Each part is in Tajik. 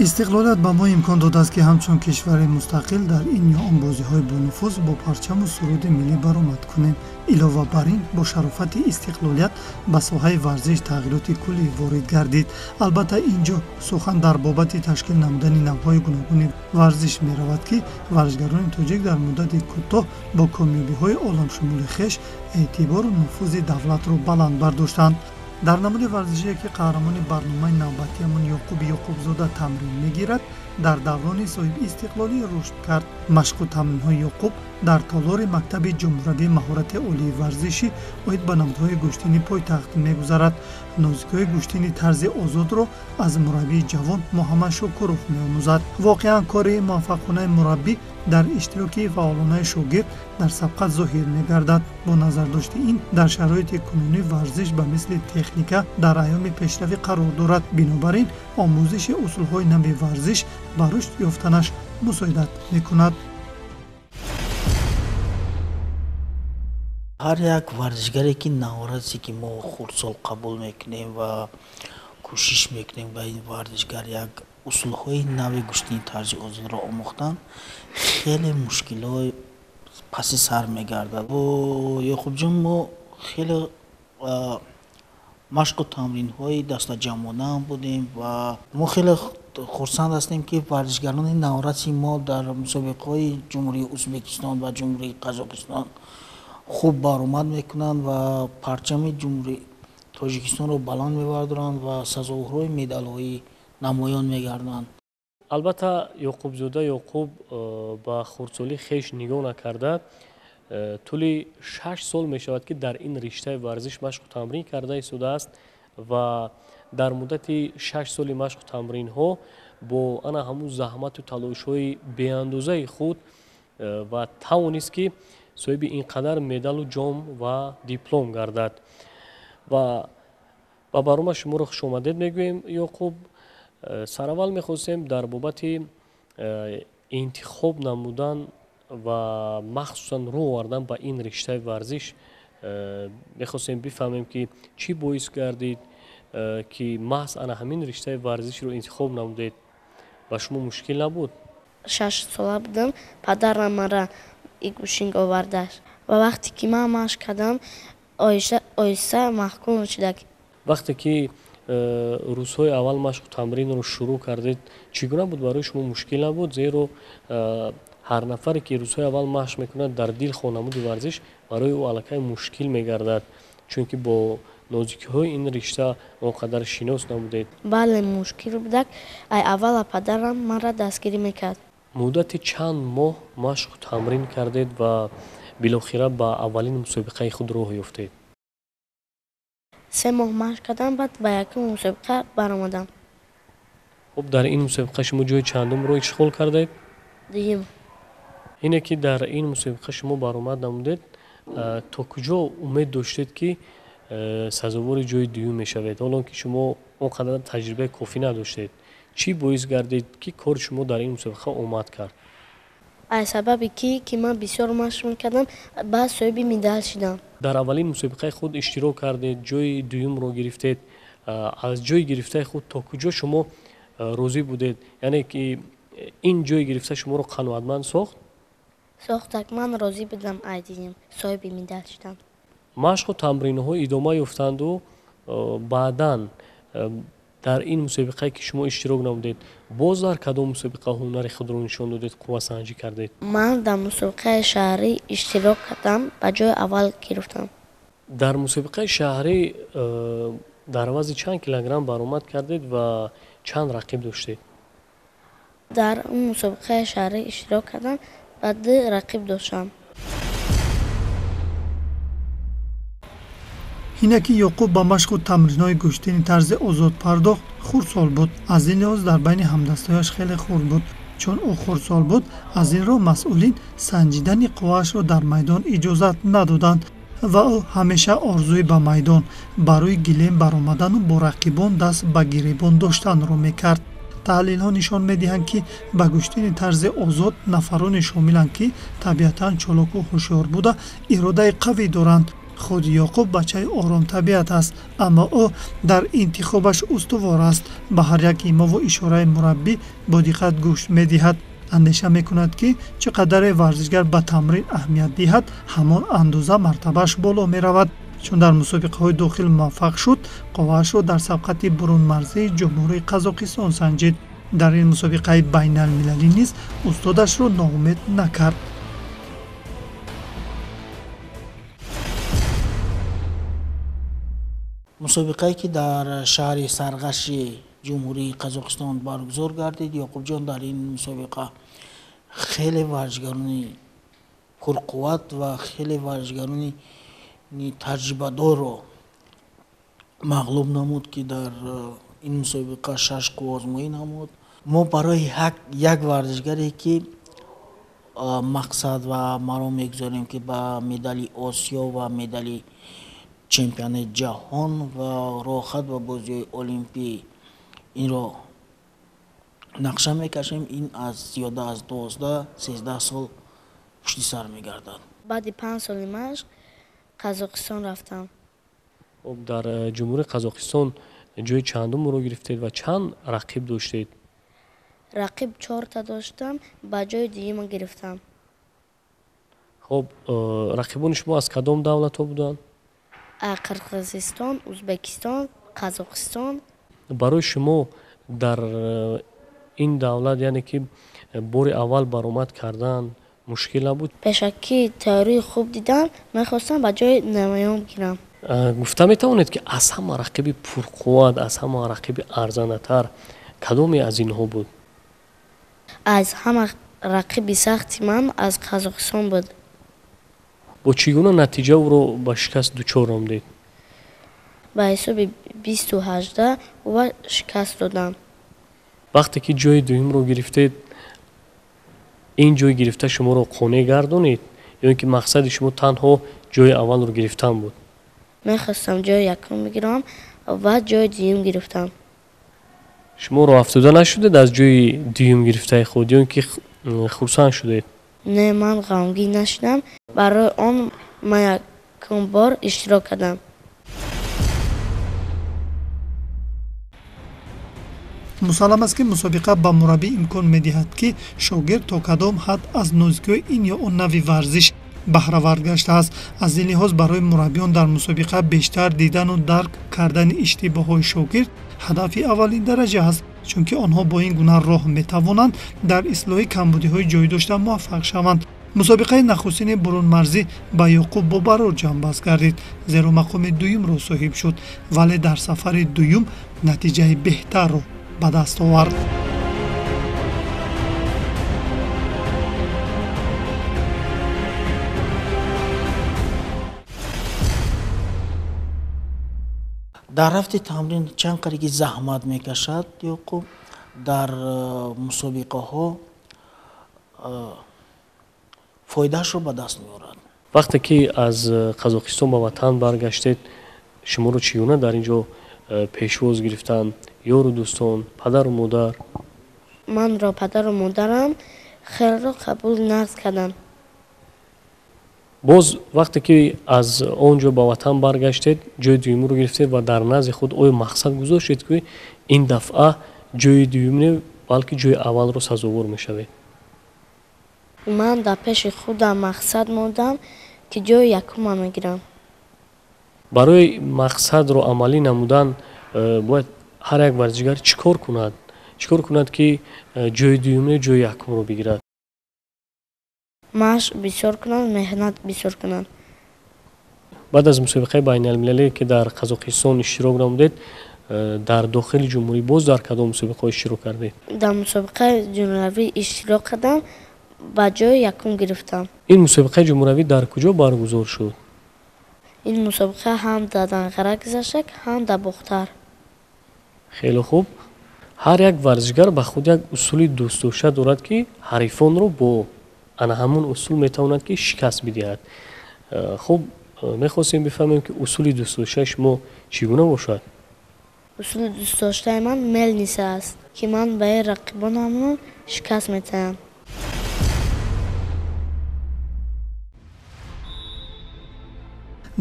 Истиқлолият ба мо имкон додааст, ки ҳамчун кишвари мустақил дар ин ё он бозиҳои бонуфуз бо парчаму суруди миллӣ баромад кунем. Илова бар ин, бо шарофати истиқлолият ба соҳаи варзиш тағйироти куллӣ ворид гардид. Албатта, ин ҷо сухан дар бобати ташкил намудани навъҳои гуногуни варзиш меравад, ки варзишгарони тоҷик дар муддати кӯтоҳ бо комёбиҳои оламшумули хеш эътибору нуфузи давлатро баланд бардоштанд. Дар намуди варзишие, ки қаҳрамони барномаи навбатиамон Ёқуби Ёқубзода тамрин мегирад, дар даврони соҳибистиқлолӣ рушд кард. Машқу тамринҳои Ёқуб дар толори мактаби ҷумҳуравии маҳорати олии варзишӣ оид ба намудҳои гӯштини пойтахт мегузарад. Нозикиҳои гӯштини тарзи озодро аз мураббии ҷавон Муҳаммад Шукуров меомӯзад. Воқеан, кори муваффақонаи мураббӣ дар иштироки фаъолонаи шогирд дар сабқат зоҳир мегардад. Бо назардошти ин, дар шароити кунунӣ варзиш ба мисли техника дар айёми пешравӣ қарор дорад. Бинобар ин, омӯзиши усулҳои нави варзиш ба рушд ёфтанаш мусоидат мекунад. Ҳар як варзишгаре, ки наврасе, ки мо хурдсол қабул мекунем ва кӯшиш мекунем ба ин варзишгар як усулҳои нави гӯштини тарзи озодро омӯхтан, хеле мушкилҳо паси сар мегардад. Бо Ёқубҷон мо хеле машқу тамринҳои дастаҷамъонаам будем ва мо хеле хурсанд ҳастем, ки варзишгарони навраси мо дар мусобиқаҳои Ҷумҳурии Ӯзбекистон ва Ҷумҳурии Қазоқистон хуб баромад мекунанд ва парчами Ҷумҳурии Тоҷикистонро баланд мебардоранд ва сазоворҳои медалҳои намоён мегарданд. Албатта, Ёқубзода Ёқуб ба хурдсолӣ хеш нигоҳ накарда, тӯли 6 сол мешавад, ки дар ин риштаи варзиш машқу тамрин карда истодааст ва дар муддати 6 соли машқу тамринҳо бо ана ҳамун заҳмату талошҳои беандозаи худ ва тавонист, ки соҳиби ин қадар медалу ҷом ва диплом гардад. Ва ба барнома шуморо хушомадед мегӯем, Ёқуб. Сараввал мехостем дар бобати интихоб намудан ва махсусан рӯ овардан ба ин риштаи варзиш мехостем бифаҳмем, ки чӣ боис гардид, ки маҳз ана ҳамин риштаи варзишро интихоб намудед. Ба шумо мушкил набуд? 6 сола будам, падарам мара и гӯштинг овардааст ва вақте ки ман машқ кардам, оҳиста маҳкум шуда. Вақте ки рӯзҳои аввал машқу тамринро шурӯъ кардед, чӣ гуна буд? Барои шумо мушкил набуд? Зеро ҳар нафаре, ки рӯзҳои аввал машқ мекунад дар дилхоҳ намуди варзиш, барои ӯ аллакай мушкил мегардад, чунки бо нозикиҳои ин ришта он қадар шинос набудед. Бале, мушкил будак. Ай аввала падарам маро дастгирӣ мекард. Муддати чанд моҳ машқу тамрин кардед ва билохира ба аввалин мусобиқаи худ роҳ ёфтед? 3 моҳ машқ кардам, баъд ба якум мусобиқа баромадам. Хуб, дар ин мусобиқа шумо ҷои чандумро ишғол кардед? Дуюм. Ине ки дар ин мусобиқа шумо баромад намудед, то куҷо умед доштед, ки сазовори ҷои дуюм мешавед, ҳолон ки шумо он қадар таҷрибаи кофӣ надоштед? Чӣ боис гардид, ки кори шумо дар ин мусобиқа омад кард? Аз сабаби ки ман бисёр машқ мекардам, баъд соҳиби медал шудам. Дар аввалин мусобиқаи худ иштирок кардед, ҷои дуюмро гирифтед. Аз ҷои гирифтаи худ то куҷо шумо розӣ будед, яъне ки ин ҷои гирифта шуморо қаноатманд сохт? Сохтак, ман розӣ будам, ай дидем соҳиби медал шудам. Машқу тамринҳо идома ёфтанду баъдан дар ин мусобиқае, ки шумо иштирок намудед, боз дар кадом мусобиқа ҳунари худро нишон додед, қуввасанҷӣ кардед? Ман дар мусобиқаи шаҳрӣ иштирок кардам, ба ҷои аввал гирифтам. Дар мусобиқаи шаҳрӣ дар вазни чанд килограмм баромад кардед ва чанд рақиб доштед? Дар он мусобиқаи шаҳрӣ иштирок кардам ва ду рақиб доштам. Ҳине ки Ёқуб ба машқу тамринҳои гӯштини тарзи озод пардохт, хурдсол буд. Аз ин лиҳоз дар байни ҳамдастояш хеле хурд буд. Чун ӯ хурдсол буд, аз ин рӯ масъулин санҷидани қувваашро дар майдон иҷозат надоданд ва ӯ ҳамеша орзуи ба майдон ба рӯи гилем баромадану бо рақибон даст ба гиребон доштанро мекард. Таҳлилҳо нишон медиҳанд, ки ба гӯштини тарзи озод нафароне шомиланд, ки табиатан чолоку ҳушёр буда, иродаи қавӣ доранд. Худ Ёқуб бачаи оромтабиат аст, аммо ӯ дар интихобаш устувор аст. Ба ҳар як имову ишораи мураббӣ бо диққат гӯш медиҳад. Андеша мекунад, ки чӣ қадаре варзишгар ба тамрин аҳамият диҳад, ҳамон андоза мартабааш боло меравад. Чун дар мусобиқаҳои дохил муваффақ шуд, қувваашро дар сабқати бурунмарзии Ҷумҳурии Қазоқистон санҷид. Дар ин мусобиқаи байналмилалӣ низ устодашро ноумед накард. Мусобиқае ки дар шаҳри Сарғаши Ҷумҳурии Қазоқистон баргузор гардид, Ёқубҷон дар ин мусобиқа хеле варзишгарони пурқувват ва хеле варзишгарони таҷрибадорро мағлуб намуд, ки дар ин мусобиқа 6 қувваозмоӣ намуд. Мо барои як варзишгаре ки мақсад ва маром мегузорем, ки ба медали Осиё ва медали чемпиони ҷаҳон ва роҳхат ба бозиҳои олимпӣ инро нақша мекашем, ин аз зиёда аз 12-13 сол пушти сар мегардад. Баъди 5 соли машқ Қазоқистон рафтам. Хоб, дар Ҷумҳурии Қазоқистон ҷои чандумро гирифтед ва чанд рақиб доштед? Рақиб 4та доштам, ба ҷои дуюма гирифтам. Хоб, рақибони шумо аз кадом давлатҳо буданд? Қирғизистон, Ӯзбекистон, Қазоқистон. Барои шумо дар ин давлат, яъне ки бори аввал баромад кардан мушкил набуд? Пешакӣ тайёрии хуб дидам, мехостам ба ҷои намоён бигирам. Гуфта метавонед, ки аз ҳама рақиби пурқувват, аз ҳама рақиби арзандатар кадоме аз инҳо буд? Аз ҳама рақиби сахти ман аз Қазоқистон буд. Бо чӣ гуна натиҷа ӯро ба шикаст дучор омдед? Ба ҳисоби 20-18 ӯ шикаст додам. Вақте ки ҷои дуюмро гирифтед, ин ҷой гирифта шуморо қонеъ гардонид ё ин ки мақсади шумо танҳо ҷои аввалро гирифтан буд? Мехостам ҷои якум бигирам ва ҷои дуюм гирифтам. Шумо роҳ афтода нашудед аз ҷои дуюм гирифтаи худ ё ин ки хурсанд шудед? Не, ман ғамгин нашудам. Барои он ман якум бор иштирок кардам. Мусаллам аст, ки мусобиқа ба мураббӣ имкон медиҳад, ки шогирд то кадом ҳад аз нозикиҳои ин ё он нави варзиш баҳравар гаштааст. Аз ин лиҳоз барои мураббиён дар мусобиқа бештар дидану дарк кардани иштибоҳҳои шогирд ҳадафи аввалин дараҷа аст, чунки онҳо бо ин гуна роҳ метавонанд дар ислоҳи камбудиҳои ҷой дошта муваффақ шаванд. Мусобиқаи нахустини бурунмарзӣ ба Ёқуб бобарор ҷамъбаст гардид, зеро мақоми дуюмро соҳиб шуд, вале дар сафари дуюм натиҷаи беҳтарро ба даст овард. Дар рафти тамрин чанд қари ки заҳмат мекашад Ёқуб, дар мусобиқаҳо фоидаашро ба даст меорад. Вақте ки аз Қазоқистон ба ватан баргаштед, шуморо чӣ гуна дар ин ҷо пешвоз гирифтанд? Ёру дӯстон, падару модар? Манро падару модарам хелро қабул нағз карданд. Боз вақте ки аз он ҷо ба ватан баргаштед, ҷои дуюмро гирифтед ва дар назди худ оё мақсад гузоштед, ки ин дафъа ҷои дуюм не, балки ҷои аввалро сазовор мешавед? Ман дар пеши худам мақсад мондам, ки ҷои якумро мегирам. Барои мақсадро амалӣ намудан бояд ҳар як варзишгар чӣ кор кунад? Чӣ кор кунад, ки ҷои дуюм не, ҷои якумро бигирад? Машқ бисёр кунанд, меҳнат бисёр кунанд. Баъд аз мусобиқаи байналмилалие, ки дар Қазоқистон иштирок намудед, дар дохили ҷумҳурӣ боз дар кадом мусобиқаҳо иштирок кардед? Дар мусобиқаи ҷумҳуриявӣ иштирок кардам, ба ҷои якум гирифтам. Ин мусобиқаи ҷумҳуриявӣ дар куҷо баргузор шуд? Ин мусобиқа ҳам дар Данғара гузашт, ҳам дар Бохтар. Хеле хуб. Ҳар як варзишгар ба худ як усули дӯстдошта дорад, ки ҳарифонро бо ана ҳамон усул метавонад, ки шикаст бидиҳад. Хуб, мехостем бифаҳмем, ки усули дӯстдоштаи шумо чӣ гуна бошад? Усули дӯстдоштаи ман мелниса аст, ки ман ба рақибонамро шикаст метаҳам.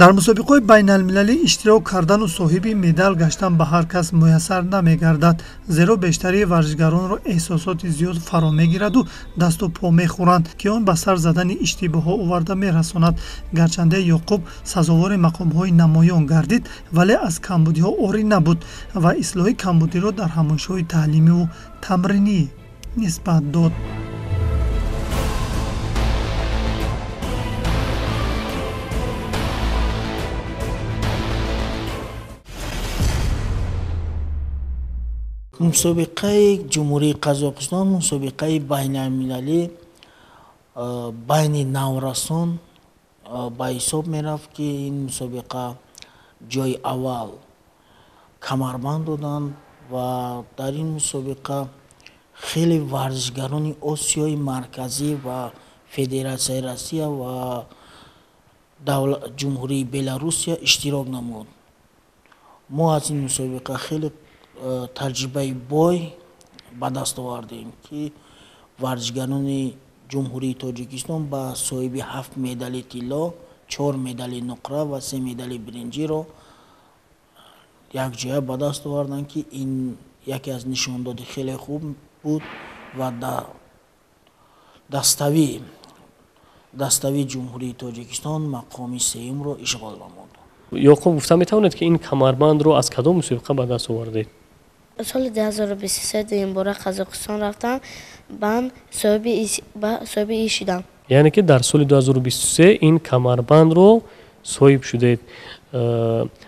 Дар мусобиқаҳои байналмилалӣ иштирок кардану соҳиби медал гаштан ба ҳар кас муяссар намегардад, зеро бештари варзишгаронро эҳсосоти зиёд фаро мегираду дасту по мехӯранд, ки он ба сар задани иштибоҳҳо оварда мерасонад. Гарчанде Ёқуб сазовори мақомҳои намоён гардид, вале аз камбудиҳо орӣ набуд ва ислоҳи камбудиро дар ҳамоишҳои таълимиву тамринӣ нисбат дод. Мусобиқаи Ҷумҳурии Қазоқистон мусобиқаи байналмилалӣ байни наврасон ба ҳисоб мерафт, ки ин мусобиқа ҷои аввал камарбанд доданд ва дар ин мусобиқа хеле варзишгарони Осиёи Марказӣ ва Федератсияи Россия ва Ҷумҳурии Беларусия иштирок намуд. Мо аз ин мусобиқа хеле таҷрибаи бой ба даст овардем, ки варзишгарони Ҷумҳурии Тоҷикистон ба соҳиби 7 медали тилло, 4 медали нуқра ва 3 медали биринҷиро якҷоя ба даст оварданд, ки ин яке аз нишондоди хеле хуб буд ва дастави Ҷумҳурии Тоҷикистон мақоми сеюмро ишғол намуд. Ёқуб, гуфта метавонед, ки ин камарбандро аз кадом мусобиқа ба даст овардед? Соли 2023 дуюмбора Қазоқистон рафтам, баъд соҳиби иш шудам. Яъне ки дар соли 2023 ин камарбандро соҳиб шудед.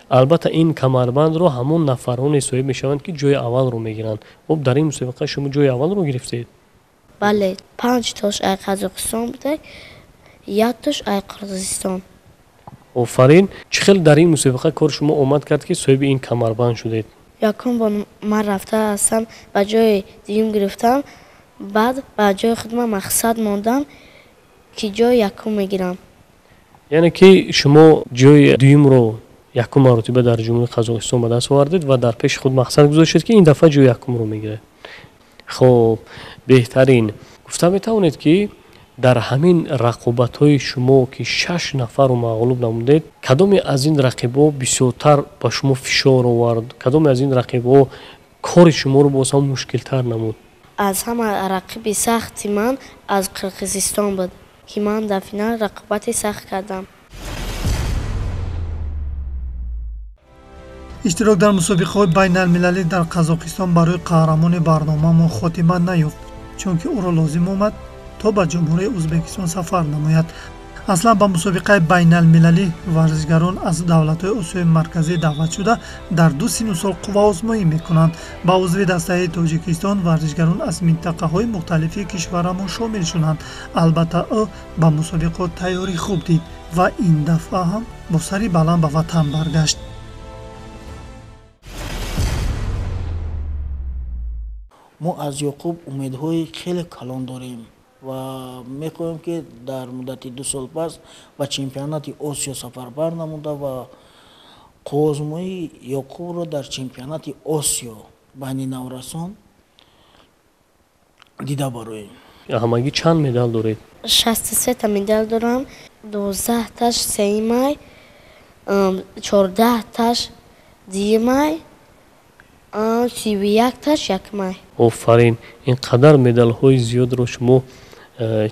Албатта ин камарбандро ҳамон нафароне соҳиб мешаванд, ки ҷои аввалро мегиранд. Хуб, дар ин мусобиқа шумо ҷои аввалро гирифтед? Бале, 5 тош ай Қазоқистон буда, 1 тош ай Қирғизистон. Офарин. Чӣ хел дар ин мусобиқа кор шумо омад кард, ки соҳиби ин камарбанд шудед? Якум бор ман рафта ҳастам, ба ҷои дуюм гирифтам, баъд ба ҷои худ ман мақсад мондам, ки ҷои якум мегирам. Яъне ки шумо ҷои дуюмро якум маротиба дар Ҷумҳурии Қазоқистон ба даст овардед ва дар пеши худ мақсад гузоштед, ки ин дафъа ҷои якумро мегиред. Хуб, беҳтарин. Гуфта метавонед, ки дар ҳамин рақобатҳои шумо, ки 6 нафарро мағлуб намудед, кадоме аз ин рақибҳо бисёртар ба шумо фишор овард? Кадоме аз ин рақибҳо кори шуморо боз ҳам мушкилтар намуд? Аз ҳама рақиби сахти ман аз Қирғизистон буд, ки ман дар финал рақобати сахт кардам. Иштирок дар мусобиқаҳои байналмилалӣ дар Қазоқистон барои қаҳрамони барномаамон хотима наёфт, чунки ӯро лозим омад то ба Ҷумҳурии Ӯзбекистон сафар намояд. Аслан ба мусобиқаи байналмилалӣ варзишгарон аз давлатҳои Осиёи Марказӣ даъват шуда дар ду сину сол қувваозмоӣ мекунанд. Ба узви дастаи Тоҷикистон варзишгарон аз минтақаҳои мухталифи кишварамон шомил шуданд. Албатта ӯ ба мусобиқот тайёрӣ хуб дид ва ин дафъа ҳам бо сари баланд ба ватан баргашт. Мо аз Ёқуб умедҳои хеле калон дорем ва мехоҳем, ки дар муддати 2 сол пас ба чемпионати Осиё сафарбар намуда ва қувваозмоии Ёқубро дар чемпионати Осиё байни наврасон дида бароем. Ҳамагӣ чанд медал доред? 63 медал дорам, 12таш сеюмай, 14таш дуюмай, 31таш якумай. Офарин! Ин қадар медалҳои зиёдро шумо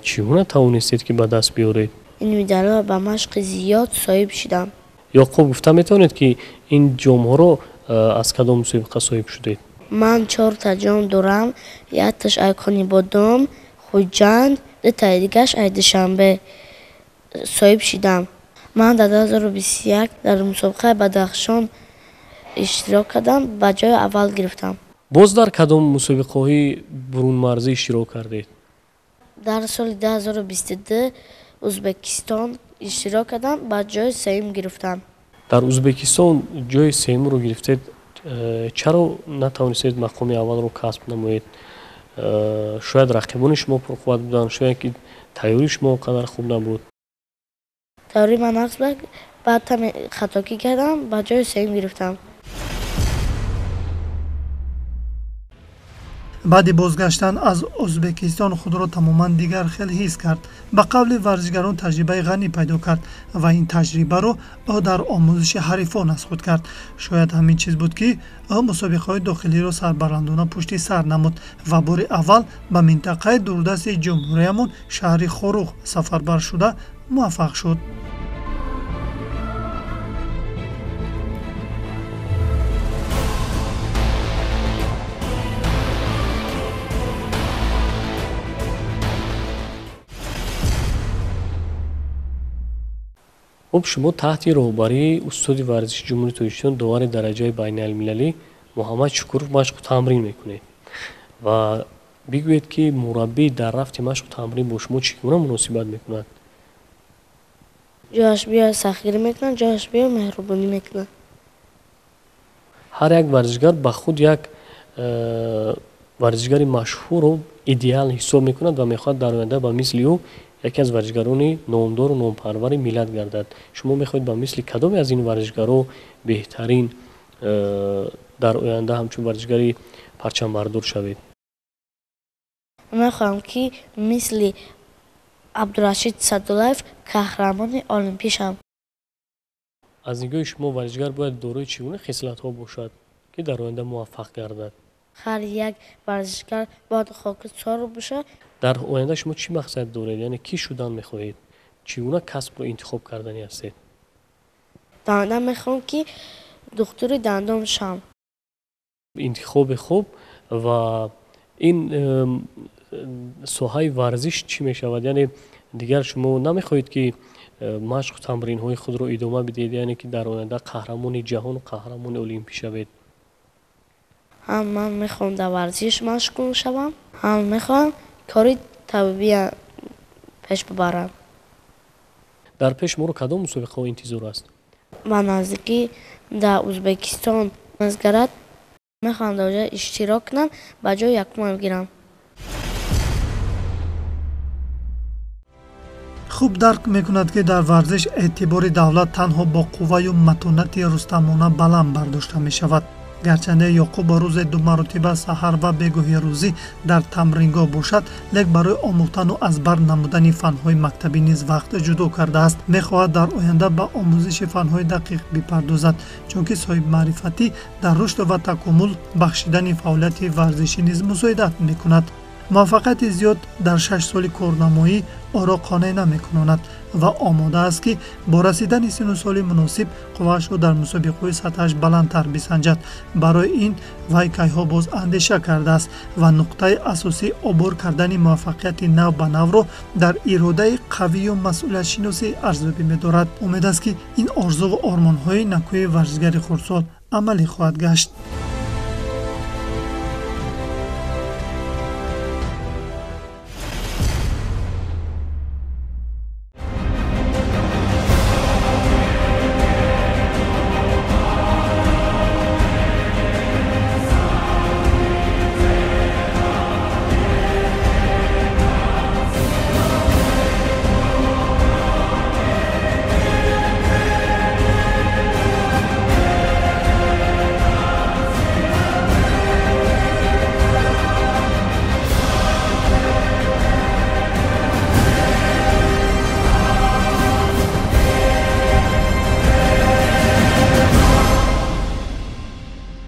чӣ гуна тавонистед, ки ба даст биёред? Ин медалҳо ба машқи зиёд соҳиб шудам. Ёқуб, гуфта метавонед, ки ин ҷомҳоро аз кадом мусобиқа соҳиб шудед? Ман 4та ҷом дорам, якташ ай Конибодом, Хуҷанд, дутаи дигаш ай Душанбе соҳиб шудам. Ман дар 2021 дар мусобиқаи Бадахшон иштирок кардам, ба ҷои аввал гирифтам. Боз дар кадом мусобиқаҳои бурунмарзӣ иштирок кардед? Дар соли 2022 Ӯзбекистон иштирок кардам, ба ҷои сеюм гирифтам. Дар Ӯзбекистон ҷои сеюмро гирифтед, чаро натавонистед мақоми аввалро касб намоед? Шояд рақибони шумо пурқувват буданд, шояд ки тайёрии шумо он қадар хуб набуд. Тайёрии ман нақс буд, баъд каме хатокӣ кардам, ба ҷои сеюм гирифтам. Баъди бозгаштан аз Ӯзбекистон худро тамоман дигар хел ҳис кард. Ба қавли варзишгарон таҷрибаи ғанӣ пайдо кард ва ин таҷрибаро ӯ дар омӯзиши ҳарифон аз худ кард. Шояд ҳамин чиз буд, ки ӯ мусобиқаҳои дохилиро сарбаландона пушти сар намуд ва бори аввал ба минтақаи дурдасти ҷумҳуриямон шаҳри Хоруғ сафарбар шуда муваффақ шуд. Хуб, шумо таҳти роҳбарии устоди варзиши Ҷумҳурии Тоҷикистон, довари дараҷаи байналмилалӣ Муҳаммад Шукуров машқу тамрин мекунед ва бигӯед, ки мураббӣ дар рафти машқу тамрин бо шумо чӣ гуна муносибат мекунад? Ҷояш биё сахтгирӣ мекунад, ҷояш биё меҳрубонӣ мекунад. Ҳар як варзишгар ба худ як варзишгари машҳурро идеал ҳисоб мекунад ва мехоҳад дар оянда ба мисли ӯ яке аз варзишгарони номдору номпарвари миллат гардад. Шумо мехоҳед ба мисли кадоме аз ин варзишгаро беҳтарин дар оянда ҳамчун варзишгари парчамбардор шавед? Мехоҳам, ки мисли Абдурашид Садулаев қаҳрамони олимпӣ шавам. Аз нигоҳи шумо варзишгар бояд дорои чӣ гуна хислатҳо бошад, ки дар оянда муваффақ гардад? Ҳар як варзишгар бояд хокисор бошад. Дар оянда шумо чӣ мақсад доред? Яъне кӣ шудан мехоҳед? Чӣ гуна касбро интихоб карданӣ ҳастед? Дар оянда мехоҳам, ки духтури дандон шавам. Интихоби хуб. Ва ин соҳаи варзиш чӣ мешавад? Яъне дигар шумо намехоҳед, ки машқу тамринҳои худро идома бидиҳед, яъне ки дар оянда қаҳрамони ҷаҳону қаҳрамони олимпӣ шавед? Ҳам ман мехоҳам дар варзиш машғул шавам, ҳам мехоҳам кори табибия пеш бибарам. Дар пеш моро кадом мусобиқаҳо интизор аст? Ба наздикӣ дар Ӯзбекистон мезгарад. Мехоҳам дар оҷа иштирок кунам, ба ҷои якумам гирам. Хуб дарк мекунад, ки дар варзиш эътибори давлат танҳо бо қувваю матонати рустамона баланд бардошта мешавад. Гарчанде Ёқуб рӯзе ду маротиба саҳар ва бегоҳи рӯзӣ дар тамрингоҳ бошад, лек барои омӯхтану аз бар намудани фанҳои мактабӣ низ вақт ҷудо кардааст. Мехоҳад дар оянда ба омӯзиши фанҳои дақиқ бипардозад, чунки соҳибмаърифатӣ дар рушд ва такомул бахшидани фаъолияти варзишӣ низ мусоидат мекунад. Муваффақияти зиёд дар 6 соли корнамоӣ ӯро қонеъ намекунонад ва омода аст, ки бо расидани сину соли муносиб қувваашро дар мусобиқаҳои сатҳаш баландтар бисанҷад. Барои ин вай кайҳо боз андеша кардааст ва нуқтаи асосии обор кардани муваффақияти нав ба навро дар иродаи қавию масъулиятшиносӣ арзёбӣ медорад. Умед аст, ки ин орзуву ормонҳои накӯи варзишгари хурдсол амалӣ хоҳад гашт.